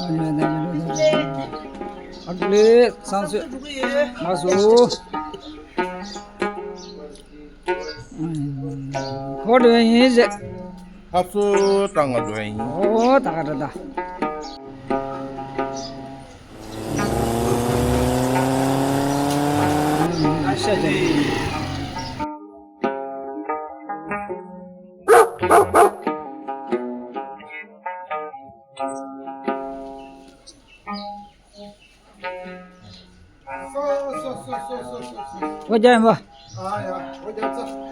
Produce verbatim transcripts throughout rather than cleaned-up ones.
ཨ་ལེ་སང་སོས་མ་སོ། ཁོ་འགྲོ་ཡིན་ཟེར། ཧབ་སུ་ཏང་ང་འགྲོ་ཡིན། ཨོ་ད་ག་འགྲོ་ད། ཨོ་རྒྱ་ཡིན་པ། ཨ་ཡ་ཨོ་རྒྱ་ཚ།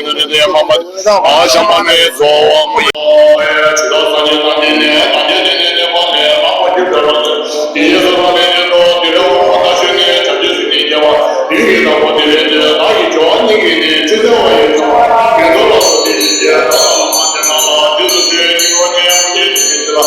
ཡིན་ན་ནི་དེ་མ་མ་ཨ་ཤ་མ་མེ་ཚོ་བ་མོ་ཡིན། ཇི་ལྟར་སངས་རྒྱས་ཐམས་ཅད་ནི་ཐམས་ཅད་དེ་ནི་གནས་པ་ལས་ལྷག་པར་གྱུར་པའི་ལམ་དུ་དེ་ཡི་བསོད་ནམས་ལས་ཀྱང་དུ་དེ་ལས་འོག་མ་ལྟ་ཞིག་ནི་བྱང་ཆུབ་སེམས་ནི་སྐྱེ་བ་དེ་ཡི་དང་པོ་དེ་ལས་ནི་བདག་གི་སྦྱོར་བ་གཉིས་ཀྱིས་ནི་ཆོས་སྟོན་པ་ཡི་བྱང་བ་དེ་ཚོ་ལ་སོགས་ཏེ་ཞེས་བྱ་བ་ལ་མ་དེ་ན་ལ་དེ་ཚོ་དེ་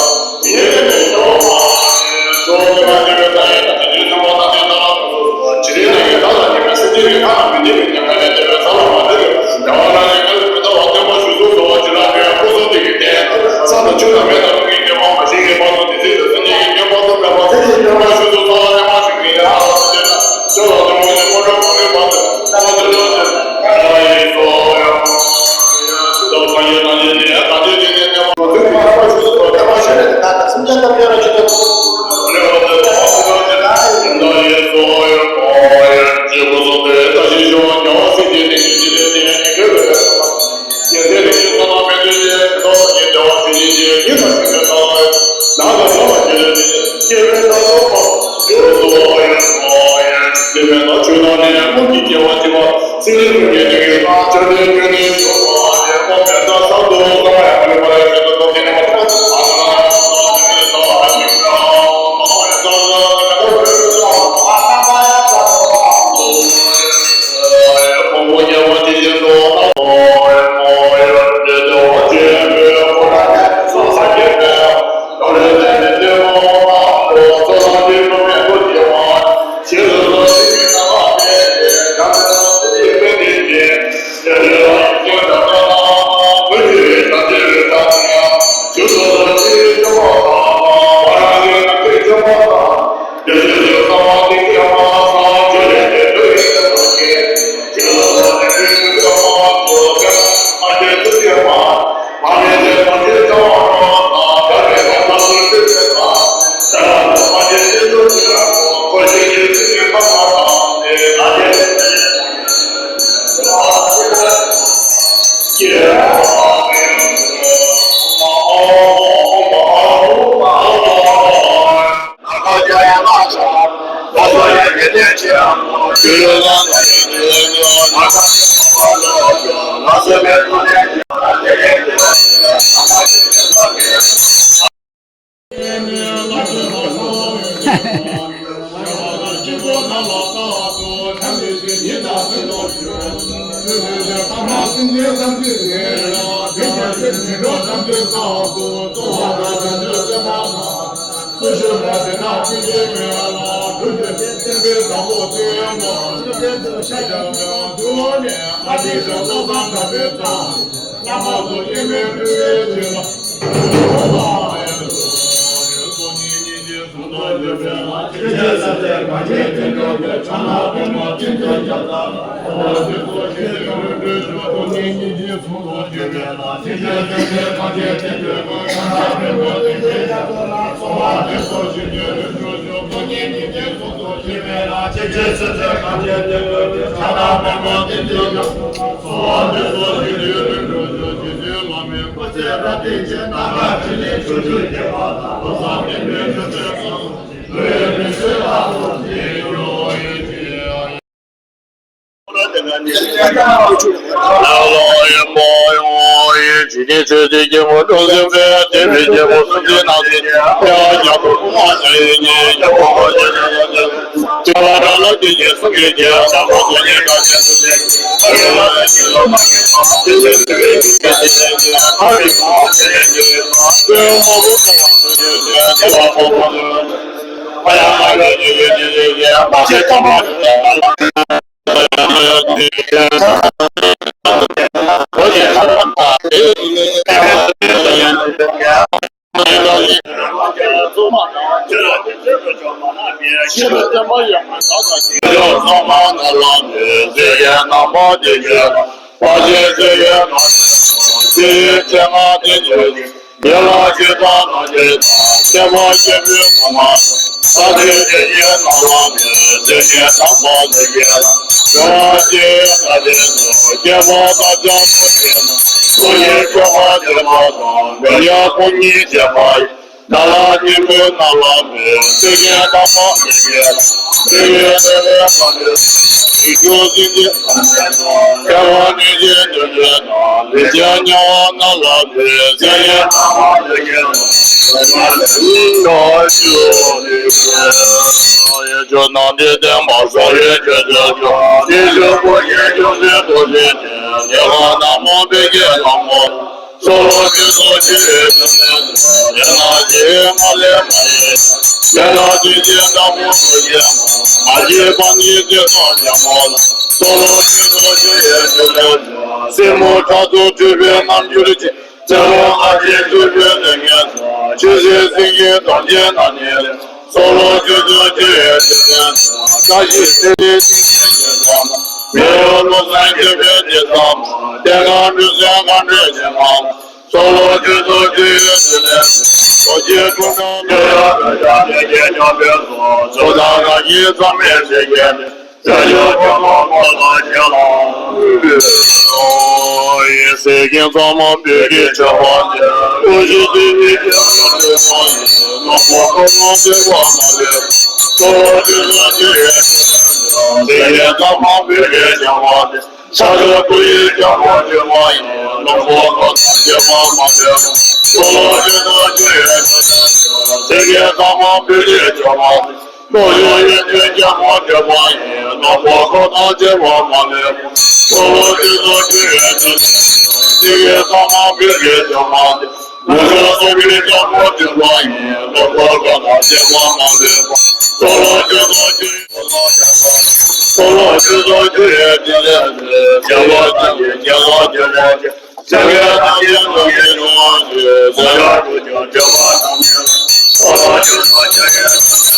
ཉིད་ཀྱི་སྐྱེ་མཆེད་དེ་ལ། ཉེ་དམ་པ་ལ་ཡལ། བྱ་བ་ཅི་ཡང་ལྟ་བའི་ཚོགས། སྐྱེ་བ་བདག་ཅག་ཐུགས་བསྐྱེད་ན། སོ་ཡི་སྐྱོབ་པ་བདེ་བ་དང་། འགྲོ་ཡ་ཁོ་ཉིད་བདེ་བ་ཡི། ན་ལ་སྙིང་པོའི་ནང་ལ་མེད། སེམས་ཅན་དམ་པ་མི་དགེ་ལ། སེམས་ཅན་དེ་ལས་མ་འདས། རིགས་དྲུག་སེམས་ཅན་ཐམས་ཅད་དང་། ཐལ་བ་ནད་ཀྱི་གདོན་བགེགས་དང་། ལས་ཅན་དམྱལ་བ་རྣམས་ལ་ཕན། སེམས་ཅན་དམ་པ་མི་དགེ་ལ། ཡེ་ཤེས་ནང་དུ་བསྟན་པ་སངས་རྒྱས་ཆོས་སུ་གྱུར། དེ་ཕྱིར་བུ་ཡིས་ཁྱོད་ཚེ་ཐུགས་བསྐྱེད་ཅིང་། དེ་ཁར་ན་མོ་བདེ་དགེ་ལྷ་མོ་ལ། སོལ་རོ་ཆུད་ཟོས་ཆེ་བའི་ཕྲིན་ལས་མཛོད། དེ་ན་ཞི་བའི་མངའ་ལས་མ་ཡལ་ཞིང་། དེ་ལ་བརྟེན་ཅིང་བདག་པོ་ཐུགས་བསྐྱེད་མ། མ་སྐྱེས་པ་ཉིད་སྲིད་མཚོ་ཆེན་མོ་ལ། སོལ་རོ་ཆུད་ཟོས་ཆེ་བའི་ཕྲིན་ལས་མཛོད། སྲིན་མོ་ཁྲག་འཐུང་འཁྲུགས་པའི་རྣམ་འགྱུར་ཅན། ཚེ་རབས་ལྔ་བརྒྱའི་འཁྲུལ་པའི་ལས་ངན་ཚོགས། ཆོས་སྲིད་ཟིལ་གྱིས་བསྡམས་ཏེ་ན་ནིང་ལས། སོལ་རོ་ཆུད་ཟོས་ཆེ་བའི་ཕྲིན་ལས་མཛོད། བཀྲ་ཤིས་ཚེ་རིང་སྡིག་ཅན་ཞེ་སྡང་མ། མི་རུང་ལུགས་བཟང་སྐྱེ་བའི་སྡིག་མཚམས་མ། བསྟན་ཁང་འགྲུལ་བཞུད་ཁ་འབྲལ་ཕྱིར་མ་ལ། སོལ་རོ་ཆུད་ཟོས་ཆེ་བའི་ཕྲིན་ལས་མཛོད། རྡོ་རྗེ་ཁྲོམ་ཁྲོམ་ལུས་ཡང་རོལ་ཆ་ལས་ཀྱི་ཉམས་པའི་ཚོགས། མཚོ་དང་རང་བཞིན་ཚང་མའི་སྲས་བརྒྱད་དེ། བྱང་ཆུབ་ཆོས་འཁོར་བསྐོར་དང་མཇལ་ལ། ཡེ་ཤེས་ཀྱི་མཚོ་མོ་བོད་ཀྱི་ཆོས་འཁོར་འདིར། བཀྲ་ཤིས་འདུས་པའི་རྒྱལ་པོ་ཆོས་འཁོར་ཡིན། ལོངས་སྐུ་ཁོ་ནའི་བདེ་བ་མ་ལུས་པ། སོལ་རོ་ཆུད་ཟོས་ཆེ་བའི་ཕྲིན་ལས་མཛོད། སེང་གེ་དཀར་དམར་བོད་ཀྱི་ཆོས་འཁོར་འདིར། ཕྱག་རྒྱ་སྐུ་ཡི་རྒྱལ་པོ་ཆོས་འཁོར་ཡིན། ལོངས་སྐུ་ཁོ་ནའི་བདེ་བ་མ་ལུས་པ། སོལ་རོ་ཆུད་ཟོས་ཆེ་བའི་ཕྲིན་ལས་མཛོད། སེང་གེ་དཀར་དམར་བོད་ཀྱི་ཆོས་འཁོར་འདིར། རྟོགས་བརྗོད་ཡོན་ཏན་རྒྱལ་པོ་འབྲིང་བ་ཡིས། ལོངས་སྐུ་ཁོ་ནའི་བདེ་བ་མ་ལུས་པ། སོལ་རོ་ཆུད་ཟོས་ཆེ་བའི་ཕྲིན་ལས་མཛོད། སེང་གེ་དཀར་དམར་བོད་ཀྱི་ཆོས་འཁོར་འདིར། ནུབ་ཕྱོགས་སུམ་བརྒྱའི་རྒྱལ་པོ་འབྲིང་བ་ཡིས། ལོངས་སྐུ་ཁོ་ནའི་བདེ་བ་མ་ལུས་པ། སོལ་རོ་ཆུད་ཟོས་ཆེ་བའི་ཕྲིན་ལས་མཛོད། སོལ་རོ་ཆུད་ཟོས་ཆེ་བའི་ཕྲིན་ལས་མཛོད། རྒྱལ་བ་ཐམས་ཅད་རྒྱལ་བ་འབྲིང་བ་ཡིས། སེང་གེ་དང་ལྡན་ཐུགས་ཀྱི་ཆོས་འཁོར་འདིར། ས་ཡ་དྲུག་ཅུ་འདུས་པ་ཐམས་ཅད་ལ། སོལ་རོ་ཆུད་ཟོས་ཆེ་བའི་ཕྲིན་